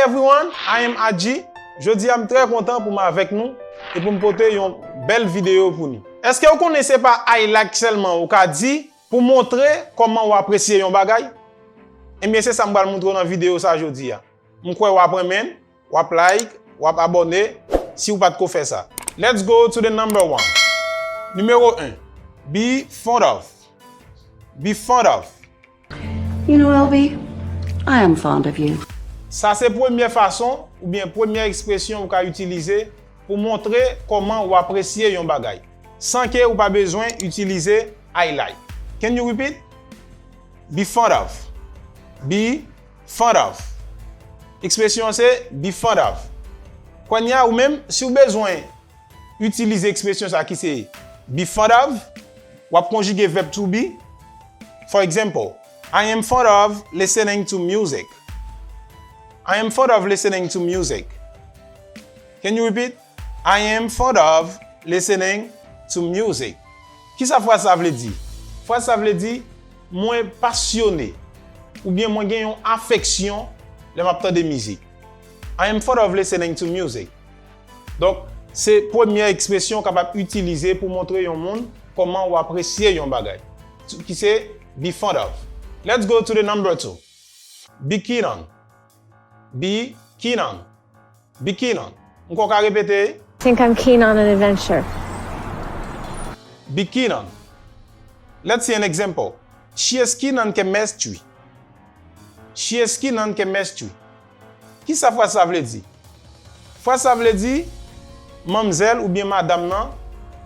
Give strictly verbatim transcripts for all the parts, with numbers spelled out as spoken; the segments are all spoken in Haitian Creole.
Everyone, I am Adji. Jodi a m trè kontan pou m avèk nou e pou m pote yon bèl videyo pou nou. Èske w konnen se pa I like sèlman ou ka di pou montre kòman w apresye yon bagay? Ebyen, se sa m pral montre w nan videyo sa jodi a. M kwè w ap renmen l, w ap like, w ap abòne si w pa t ko fè sa. Let's go to the number one. Nimewo en. Be fond of. Be fond of. You know, Elvie, I am fond of you. Sa se premye fason oubyen premye ekspresyon ou ka itilize pou montre kòman ou apresye yon bagay, san ke ou pa bezwen itilize I like. Can you repeat? Be fond of. Be fond of. Ekspresyon an se be fond of. Kounye a, ou menm, si w bezwen itilize ekspresyon sa ki se be fond of, w ap konjige vèb to be. For example, I am fond of listening to music. I am fond of listening to music. Can you repeat? I am fond of listening to music. Kisa fraz sa vle di? Fraz sa vle di, mwen pasyone oubyen mwen gen yon afeksyon lè m ap tande mizik. I am fond of listening to music. Donk, se premye ekspresyon w kapab itilize pou montre yon moun kòman w apresye yon bagay, ki se be fond of. Let's go to the number two. Be keen on. Be keen on. Be keen on. Ankò, w ka repete. Think I'm keen on an adventure. Be keen on. Let's see an example. She is keen on chemistry. She is keen on chemistry. Kisa fraz sa vle di? Fraz sa vle di, manmzèl oubyen madanm nan,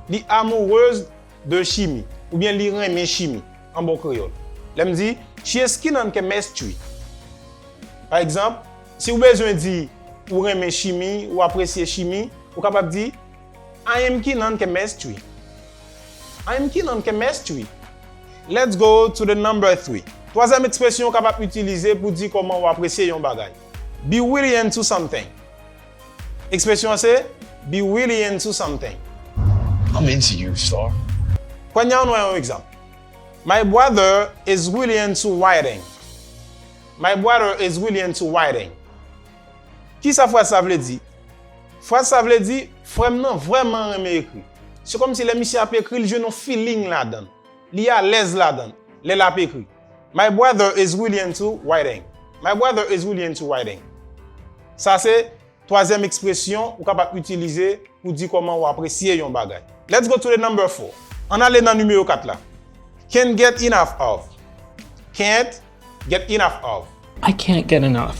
li amoureuse de chimi, oubyen li renmen chimi, an bon kreyòl. Lè m di, she is keen on chemistry. Pa egzanp, si w bezwen di ou renmen chimi, ou apresye chimi, ou kapab di, I am keen on chemistry. I am keen on chemistry. Let's go to the number three. Twazyèm ekspresyon ou kapab itilize pou di kòman ou apresye yon bagay. Be really into something. Ekspresyon an se, be really into something. I'm into you, Star. Kounye a nou wè yon egzanp. My brother is really into writing. My brother is really into writing. Kisa fraz sa vle di? Fraz sa vle di, frè m nan vrèman renmen ekri. Se kòmsi lè misye ap ekri, li jwenn yon feeling ladan l. Li alèz ladan l lè l ap ekri. My brother is really into writing. My brother is really into writing. Sa se twazyèm ekspresyon ou kapab itilize pou di kòman ou apresye yon bagay. Let's go to the number four. Ann ale nan nimewo kat la. Can't get enough of. Can't get enough of. I can't get enough.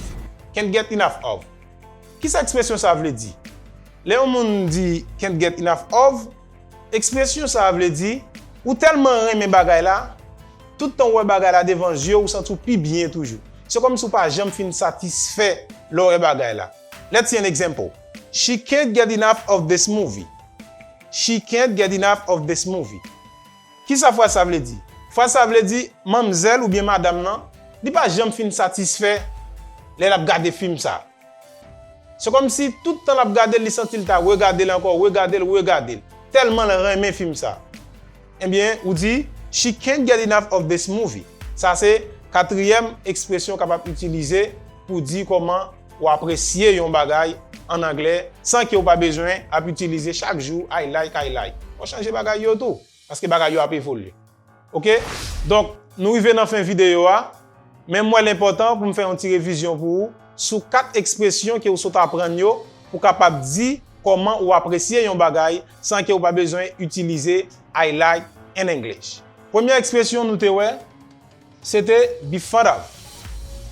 Can't get enough of. Kisa ekspresyon sa vle di? Lè yon moun di can't get enough of, ekspresyon sa vle di ou tèlman renmen bagay la, tout tan w wè bagay la devan zye w, ou santi w pi byen toujou. Se kòmsi w pa janm fin satisfè lè w wè bagay la. Let's see an example. She can't get enough of this movie. She can't get enough of this movie. Kisa fraz sa vle di? Fraz sa vle di, manmzèl oubyen madanm nan, li pa janm fin satisfè lè l ap gade fim sa. Se kòmsi tout tan l ap gade l, li santi l ta regade l ankò, regade l, regade l. Tèlman l renmen fim sa. Ebyen, ou di, she can't get enough of this movie. Sa se katriyèm ekspresyon w kapab itilize pou di kòman ou apresye yon bagay an anglè, san ke w pa bezwen ap itilize chak jou I like, I like. Fò w chanje bagay yo tou, paske bagay yo ap evolye. Oke? Donk, nou rive nan fen videyo a, men m wè l enpòtan pou m fè yon ti revizyon pou ou sou kat ekspresyon ke w sot aprann yo pou w kapab di kòman ou apresye yon bagay san ke w pa bezwen itilize I like in English. Premye ekspresyon nou te wè, se te be fond of.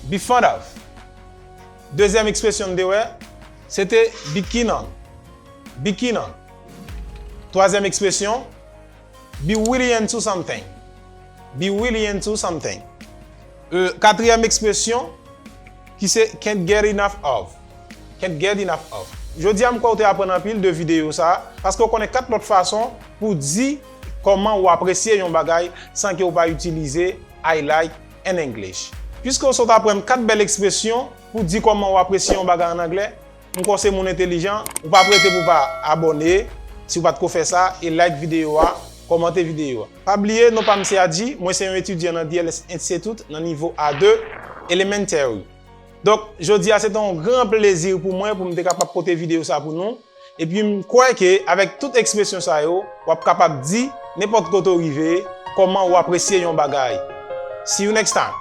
Be fond of. Dezyèm ekspresyon nou te wè, se te be keen on. Be keen on. Twazyèm ekspresyon, be really into something. Be really into something. Euh, katriyèm ekspresyon, ki se can't get enough of. Can't get enough of. Jodi a, m kwè w te aprann anpil de videyo sa a, paske w konnen kat lòt fason pou di kòman ou apresye yon bagay san ke w pa itilize I like in English. Piske w sot aprann kat bèl ekspresyon pou di kòman ou apresye yon bagay an anglè, m kwè w se moun entelijan, ou p ap rete pou w pa abòne, si w pa t ko fè sa, e like videyo a, kòmante videyo a. Pa bliye, non pa m se Adji, mwen se yon etidyan nan D L S Institute nan nivo A de, Elementary. Donk, jodi a se te yon gran plezi pou mwen pou m te kapab pote videyo sa pou nou. Epi m kwè ke avèk tout ekspresyon sa yo, w ap kapab di nenpòt kote w rive, kòman w apresye yon bagay. See you next time.